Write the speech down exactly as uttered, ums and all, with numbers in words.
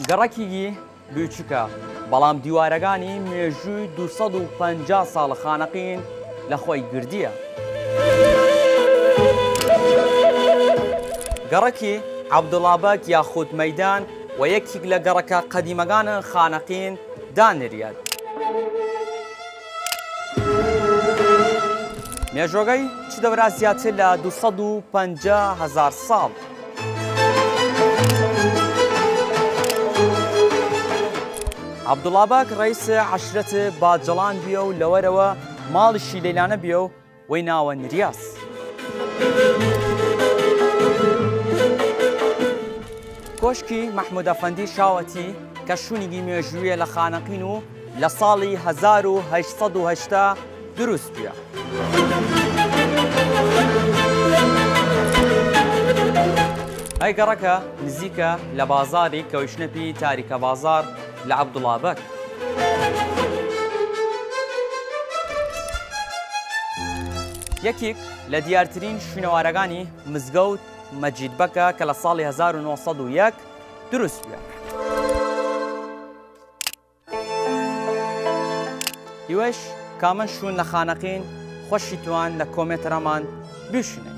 گەڕەکیگی بووچکە، بەڵام دیوارەگانی مێژووی دوو سەد و پەنجا ساڵ خانەقین لە خوەی گردیە. گەڕەکی عەبدوڵابەک یاخود مەیدان وە یەکیگ لە گەڕەکە قەدیمەگان خانەقین دانریاد. مێژۆگەی چ دەورا زیاتر لە دوو سەد و پەنجا هەزار ساڵ. عەبدوڵابەک ڕەیس عەشرەت باجەڵان بیە و لەوەرەوە ماڵیشی لەیلانە بیە و وەی ناوە نریاس. کۆشکی مەحموود ئەفەندی شاوەتی کە شوونیگی مێژوویە لە خانەقین و لە ساڵی هەزار و هەشت سەد و هەشتا دروست بیە. ئەی گەڕەکە نزیکە لە بازاری کە ویشنەپی تاریکە بازار لە عەبدوڵابەک. یەکیک لە دیارترین شوینەوارەگانی مزگەوت مەجید بەکە کە لە ساڵی هەزار و نۆ سەد و یەک دروست بیە. ئیوەش کامن شوون لە خانەقین خوەشی توان لە کۆمێتەرەمان بیشنەی.